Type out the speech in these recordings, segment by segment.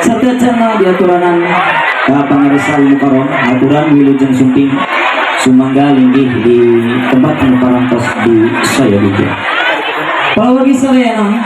Sateuacanna diaturanan ka Pangarsa Mukarram aturan wilujeng sumping sumangga linggih di tempat anu parantos disayogikeun. Palawargi sadayana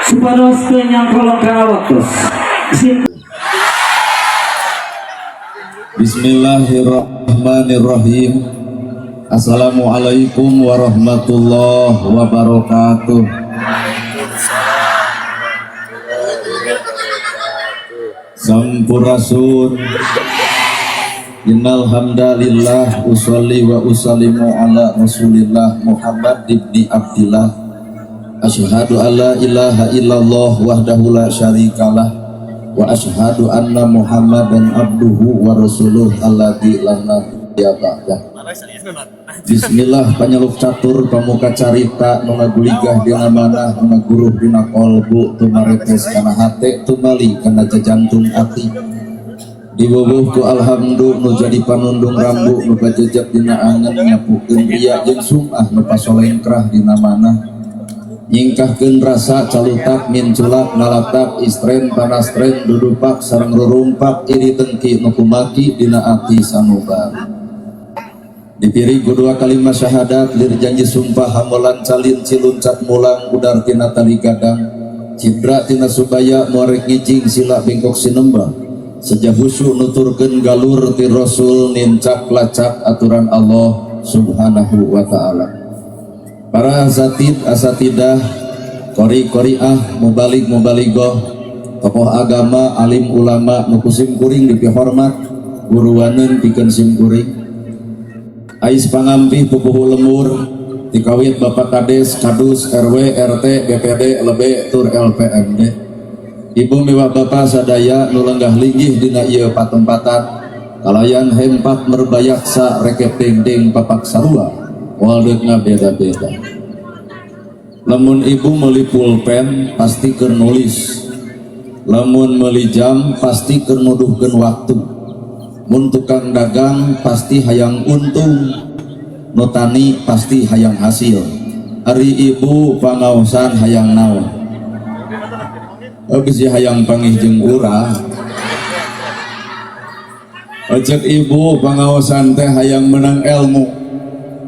supados teu nyangkolong kana waktos. Sim. Bismillahirrahmanirrahim. Assalamualaikum warahmatullahi wabarakatuh. Sampurasun. Innal hamdalillah usolli wa usallimu ala Rasulillah Muhammad ibni Abdillah. Asyhadu alla ilaha illallah wahdahu la syarikalah wa asyhadu anna Muhammadan abduhu wa rasuluh alladzi la nabiyya ba'dah. Bismillah panyeluk catur pamuka carita nu ngaguligah dina manah nu ngaguruh dina kolbu tumaretes kana hate tumali kana jajantung ati. Dibubuh ku alhamdu nu jadi panundung rambu nu kajejep dina angen nyapukeun ria jeung sum'ah nu pasolengkrah dina manah. Nyingkahkeun rasa calutak minculak nalatak istren panastren dudupak sareng rurumpak iri tengki nu kumaki dina ati sanubar. Dipiri ku dua kalimat syahadat lir janji sumpah hamolan calin ciluncat mulang udar tina tali gadang cidra tina subaya muarek ngijing sila bengkok sinembah seja husu nuturkeun galur ti rasul nincak lacak aturan Allah subhanahu wa ta'ala. Para asatid asatidah, qori qoriah, mubalik mubaligoh, tokoh agama, alim ulama nu ku sim kuring dipihormat, guruaneun pikeun sim kuring. Ais pangampih pupuhu lemur tikawit Bapak Kades, Kadus, RW, RT, BPD, LB, tur LPMD. Ibu miwah bapak sadaya nu lenggah linggih dina ieu patempatan kalayan hempak merbayaksa rekep dengdeng papak sarua moal deuk beda-beda. Lamun ibu meuli pulpen pasti keur nulis, lamun meuli jam pasti keur nuduhkeun waktu, mun tukang dagang pasti hayang untung, nu tani pasti hayang hasil. Ari ibu pangaosan hayang naon? Oh, bisi hayang pangih jeung urang. Ojek ibu pangaosan teh hayang menang ilmu.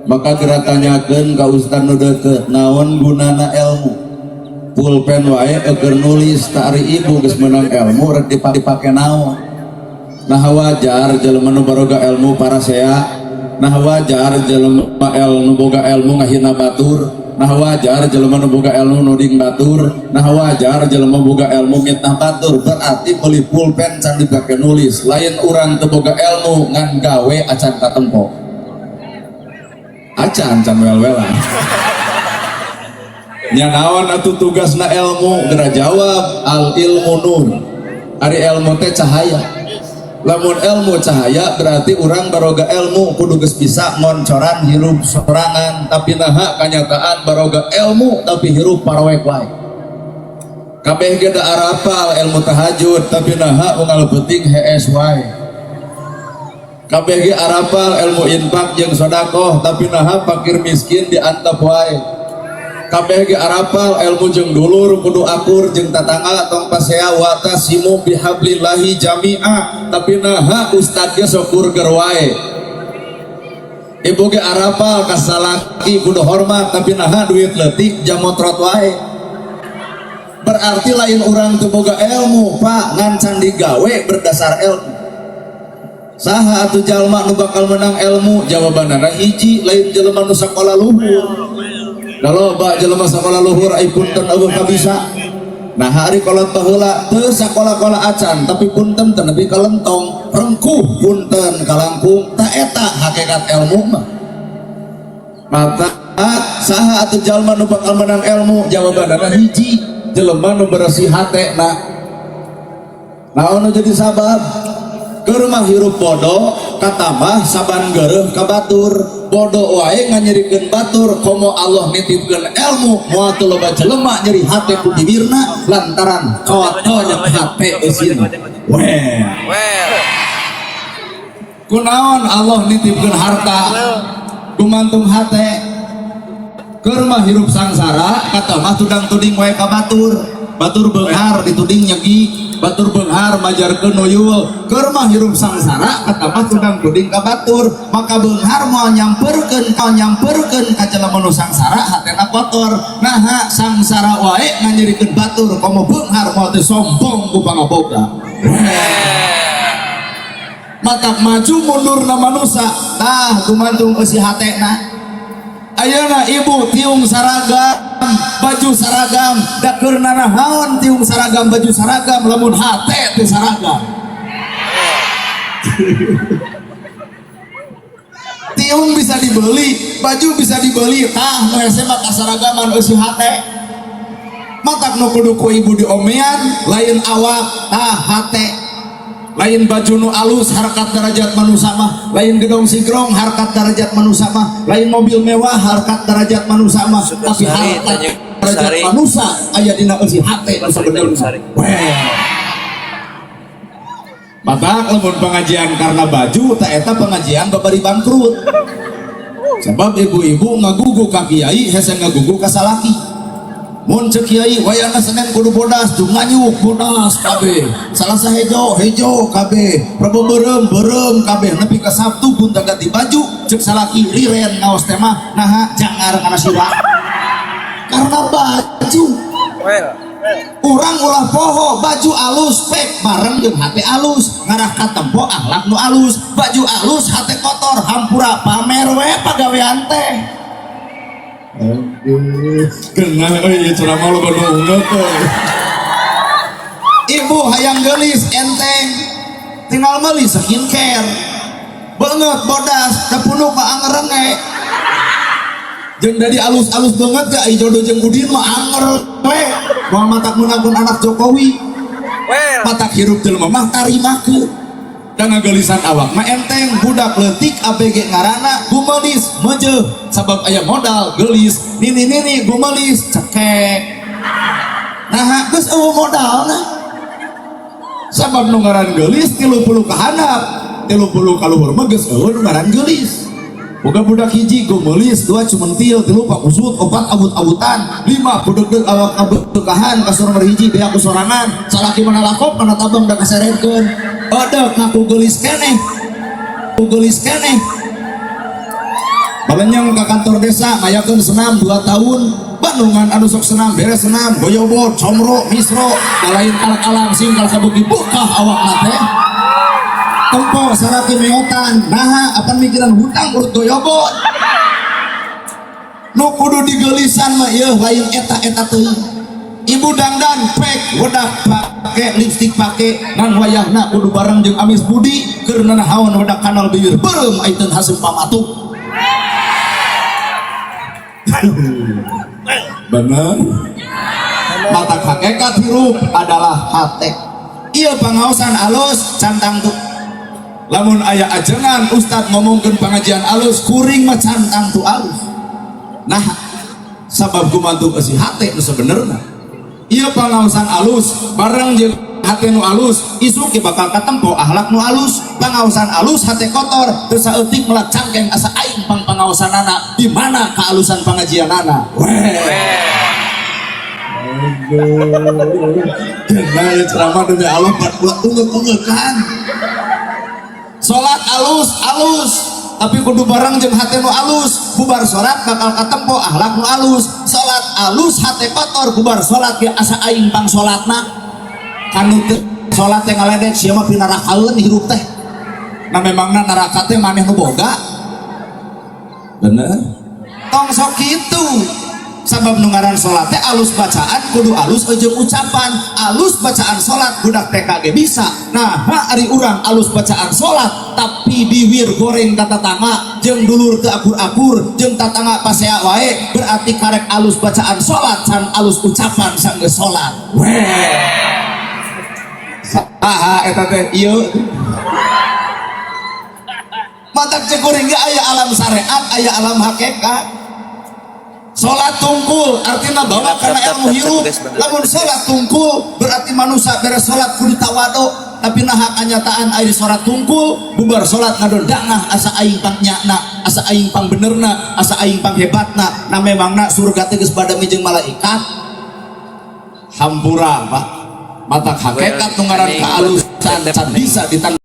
Maka geura tanyakeun ka ustad nu deukeut, naon gunana ilmu? Pulpen wae keur nulis, tak ari ibu geus menang ilmu rek dipake naon? Nah wajar jelema nu baroga ilmu parasea, nah wajar jelema nu boga ilmu ngahina batur, nah wajar jelema nu boga ilmu nuding batur, nah wajar jelema boga ilmu mitnah batur. Berarti meuli pulpen can dipake nulis, lain urang teu boga ilmu ngan gawe acan katempo. Acan can wel-welan. Nya naon atuh tugasna ilmu? Geura jawab, al ilmu nur. Ari ilmu teh cahaya. Lamun ilmu cahaya berarti urang baroga ilmu kudu geus bisa ngoncoran hirup sorangan, tapi naha kanyataan baroga ilmu tapi hirup parawek wae. Kabeh ge da arapal ilmu tahajud tapi naha unggal peuting hees wae. Kabeh ge arapal ilmu infak jeung sodakoh tapi naha fakir miskin diantep wae. Kabeh ge arapal ilmu jeung dulur kudu akur jeung tatangga tong pasea watasimu bihablillahi jami'a tapi naha ustad ge sok burger wae. Ibu ge arapal ka salaki kudu hormat tapi naha duit leutik jamotrot wae. Berarti lain urang teu boga ilmu, Pak, ngan can digawe berdasar ilmu. Saha atuh jalma nu bakal menang ilmu? Jawabanana hiji, lain jelema nu sakola luhur. Da loba jelema sakola luhur ai punten eueuh kabisa. Nah hari kolot baheula teu sakola-kola acan tapi punten teu nepi ka lentong, rengkuh punten kalangkung, ta eta hakikat ilmu mah. Maka saha atuh jalma nu bakal menang ilmu? Jawabanana hiji, jelema nu bersih hatena. Naon nu jadi sabab? Keur mah hirup bodoh katamah saban geureuh ka batur. Bodoh wae nganyerikeun batur, komo Allah nitipkeun ilmu moal teu loba jelema nyeri hate ku bibirna lantaran kotonya hate eusina. Weh. Kunaon Allah nitipkeun harta gumantung hate? Keur mah hirup sangsara katamah tudang tuding wae ka batur. Batur beunghar dituding nyegi, batur beunghar majarkeun nuyul, keur mah hirup sangsara katambah tudang tuding ka batur. Maka beunghar moal nyamperkeun, kau nyamperkeun ka jelema nu sangsara hatena kotor. Naha sangsara wae nganyerikeun batur, komo beunghar moal teu sombong ku pangaboga. Matak maju mundurna manusia tah gumantung eusi hatena. Ayeuna ibu tiung saragam, baju saragam, da keur nanahaon tiung saragam, baju saragam, lamun hate teu saragam? Tiung bisa dibeli, baju bisa dibeli, tah nu hese mah kasaragaman eusi hate. Matak nu kudu ku ibu diomean lain awak, tah hate. Lain baju nu alus harkat derajat manusia mah, lain gedong sigrong harkat derajat manusia mah, lain mobil mewah harkat derajat manusia mah, tapi Sari, harkat Tanjung derajat Sari. Manusia aya dina eusi hate nu Tanjung sabenerna. Sari. Weh. Matak lamun pengajian karena baju tak, eta pengajian babari bangkrut. Sebab ibu-ibu ngagugu ka kiai hese ngagugu ka salaki. Mun cek kiai wayahna Senin kudu bodas, nganyuk bodas kabeh. Salasa hejo, hejo kabeh. Rebo beureum, beureum kabeh. Nepi ka Sabtu gonta ganti baju, cek salaki liren ngaos teh mah, naha jangar kana sirah. Karena baju. Urang ulah poho, baju alus pek bareng jeung hate alus ngarah katempo akhlak nu alus. Baju alus hate kotor, hampura, pamer we pagawean teh. Aduh, genah euy ieu ceramah, loba nu ungeut euy. Ibu hayang geulis enteng, tinggal meuli skincare. Beungeut bodas, da punuk mah angerenge. Jeung dari alus-alus banget ga ai jodoh jeung Udin mah anger we. Moal matak meunangkeun anak Jokowi. Matak hirup jelema mah tarimakeun. Da ngageulisan awak mah enteng, budak leutik ABG ngaranna gumelis meujeuh sabab aya modal geulis, nini-nini gumelis cekek. Nah, geus eueuh modalna. Sabab nu ngaran geulis 30 ka handap, 30 ka luhur mah geus eueuh nu ngaran geulis. Boga budak hiji gumelis, dua cumentil, tilu pakusut, opat abut-abutan, lima budeg-deg awak kabeukahan, kasur nomor hiji beak ku sorangan, salaki mana lakop mana tabang da kaseretkeun. Odek ngaku geulis keneh. Ku geulis keneh. Balenyeng ka kantor desa ngayakeun senam 2 tahun. Bandungan anu sok senam beres senam goyobot, comro, misro, da lain kalak-alang sing kalak kabeuki bukah awakna teh. Tempo saraki meotan, naha apan mikiran hutang urut goyobot. Nu kudu digeulisan mah ieu lain eta-eta teuing. Ibu dangdan pek wedak pake lipstik pake ngan wayahna kudu bareng jeung amis budi keur nanahaon wedak kanal bibir beureum aiteun haseum pamatuk. Bener. Mata hakikat hirup adalah hate. Ieu pangaosan alus cantang tuh. Lamun aya ajengan ustad ngomongkeun pengajian alus, kuring mah cantang tuh alus. Nah, sabab gumantung eusi hate nu sebenerna. Ieu pangaosan alus bareng jeung hate nu alus, isuk ge bakal katempo akhlak nu alus. Pangaosan alus hate kotor, teu saeutik melak cangkeng asa aing pang pangaosanana, di mana kealusan pengajianana? Weh. Aduh. Nah, ya ceramah demi Allah buat ungek-ungekan. Salat alus, alus, tapi kudu bareng jeung hate nu alus. Bubar salat bakal katempo akhlak nu alus. Salat alus hate kotor, bubar salat ge asa aing pang salatna. Kanu teu salat teh ngaledek sia mah pinarakaeun hirup teh. Nah memangna neraka teh maneh nu boga? Bener. Tong sok kitu. Sabab nu ngaran salat teh alus bacaan kudu alus jeung ucapan. Alus bacaan salat budak TK ge bisa. Nah, ha ari urang alus bacaan salat tapi biwir goreng ka tatangga jeung dulur teu akur-akur jeung tatangga pasea wae, berarti karek alus bacaan salat can alus ucapan sanggeus salat. Weh. Saha eta teh ieu? Matak cek kuring ge aya alam syariat, aya alam hakikat. Salat tungkul artinya bawa karena ilmu hirup. Lamun salat tungkul berarti manusia beres salat kudu tawadu, tapi naha kanyataan ari salat tungkul bubar salat ngadondangah asa aing pang nyakna, asa aing pang benerna, asa aing pang hebatna. Nah memangna surga teh geus badami jeung malaikat. Hampura, Pak, mata hakikat nu ngaran kaalusan can bisa ditang.